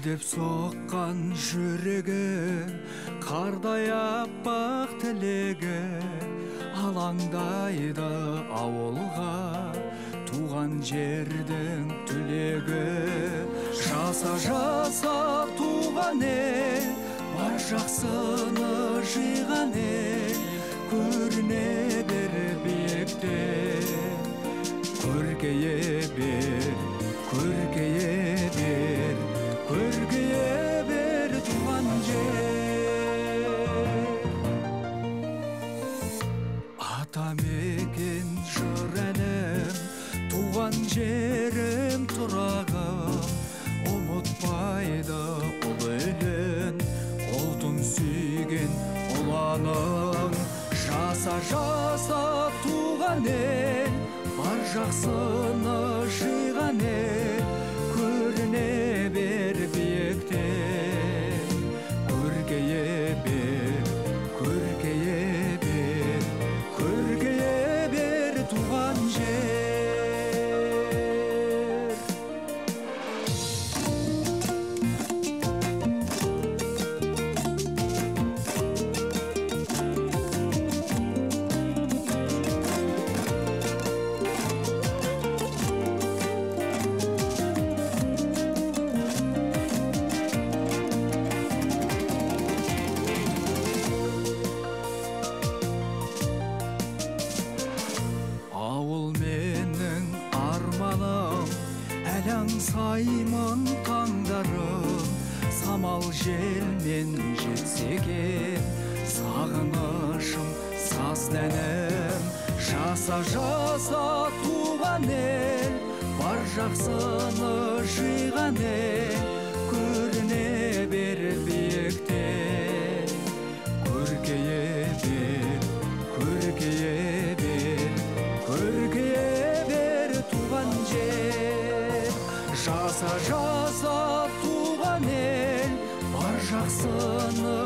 Лүпілдеп соққан жүрегі, қардай аппақ тілегі, алаңдайды ауылға туған жердің түлегі. Жаса жаса туған ел, бар жақсыны жиған ел, көріне бер биіктен. Көркейе бер, көркейе бер, көркейе бер туған жер. Атамекен жыр әнім, туған жерім тұрағым, ұмытпайды ұлы елін, ұлтын сүйген ұланың. Жаса жаса туған ел, бар жақсыны жиған ел, көріне бер биіктен. Көркейе бер, көркейе бер, көркейе бер туған жер. Ауыл менің арманым, әлі аңсаймын таңдарым, самал желмен жетсе екен сағынышым, саз әнім. Жаса жаса туған ел, бар жақсыны жиған ел, көріне бер биіктен. Көркейе бер, көркейе бер, көркейе бер туған жер. Жаса жаса туған ел, бар жақсыны